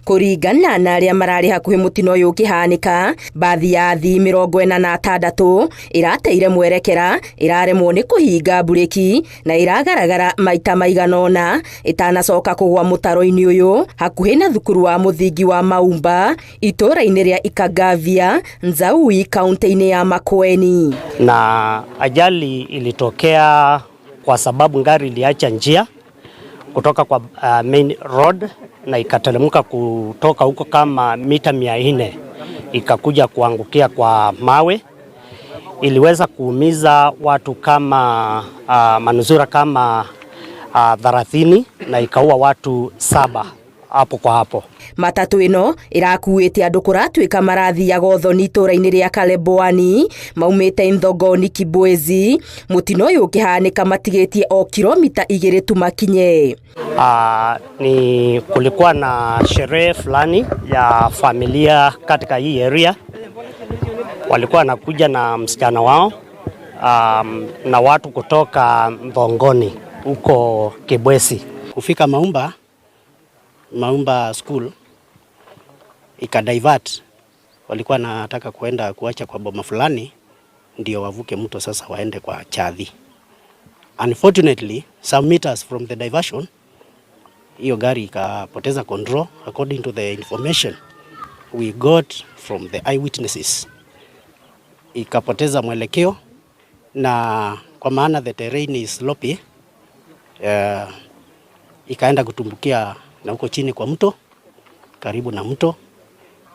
Kũringana na arĩa mararĩ hakuhĩ mũtino ũyũ ũkĩhanĩka, mbathi ya athii 46 ĩrateire mwerekera, ĩraremwo nĩ kũhinga mburĩki na ĩragaragara maita maigana ũna ĩtanacoka kũgwa mũtaro-inĩ ũyũ hakuhĩ na thukuru wa mũthingi wa Maumba itũũra-inĩ rĩa Ikagavia, Nzaui, kaunti-inĩ ya Makueni. Na ajali ilitokea kwa sababu gari iliacha njia kutoka kwa main road na ikateremka kutoka huko kama mita 400 ikakuja kuangukia kwa mawe. Iliweza kuumiza watu kama manusura kama 30 na ikaua watu 7 hapo kwa hapo. Matatu ĩno ĩrakuĩte andũ kũratuĩka marathiaga ũthoni itũũra-inĩ rĩa Kaleboani maumĩte Nthongoni Kibwezi. Mũtino ũyũ ũkĩhanĩka matigĩtie o kilomita 2 tu makinye. Ni kulikuwa na sherehe fulani ya familia katika hii area, walikuwa wanakuja na msichana wao na watu kutoka Nthongoni huko Kibwezi. Kufika Maumba, Maumba School ikadivert, walikuwa nataka kuenda kuacha kwa boma fulani ndio wavuke mto sasa waende kwa Chadhi. Unfortunately, some meters from the diversion, hiyo gari ikapoteza control. According to the information we got from the eyewitnesses, ikapoteza mwelekeo, na kwa maana the terrain is slopy, ikaenda kutumbukia na huko chini kwa mto, karibu na mto,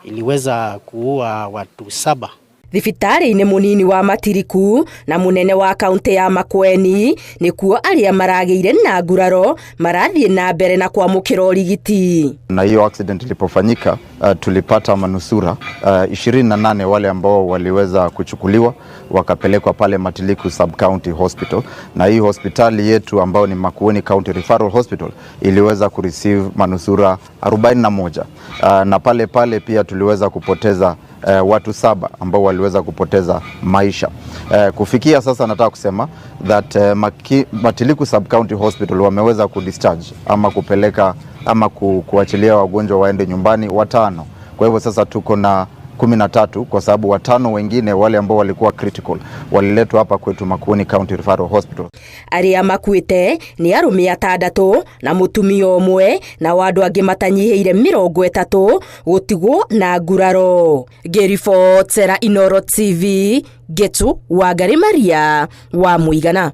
iliweza kuua watu 7. Thibitarĩ-inĩ mũnini wa Matiriku na mũnene wa kaunti ya Makueni nĩkuo arĩa maragĩire na nguraro marathiĩ na mbere na kwamũkĩra ũrigiti. Na hiyo accident ilipofanyika, tulipata manusura 28 wale ambao waliweza kuchukuliwa wakapelekwa pale Matiliku Sub County Hospital, na hii hospitali yetu ambayo ni Makueni County Referral Hospital iliweza kureceive manusura 41, na pale pale pia tuliweza kupoteza watu 7 ambao waliweza kupoteza maisha. Kufikia sasa nataka kusema that Matiliku Sub County Hospital wameweza kudischarge ama kupeleka ama kuachilia wagonjwa waende nyumbani 5. Kwa hivyo sasa tuko na 13 kwa sababu 5 wengine wale ambao walikuwa critical waliletwa hapa kwetu Makueni County Referral Hospital. Arĩa makuĩte nĩ arũme 6 na mũtumia ũmwe na andũ angĩ matanyihĩire 30 gũtigwo na nguraro. Ngĩribotera Inooro TV, Ngetu Wangari Maria wa Mũigana.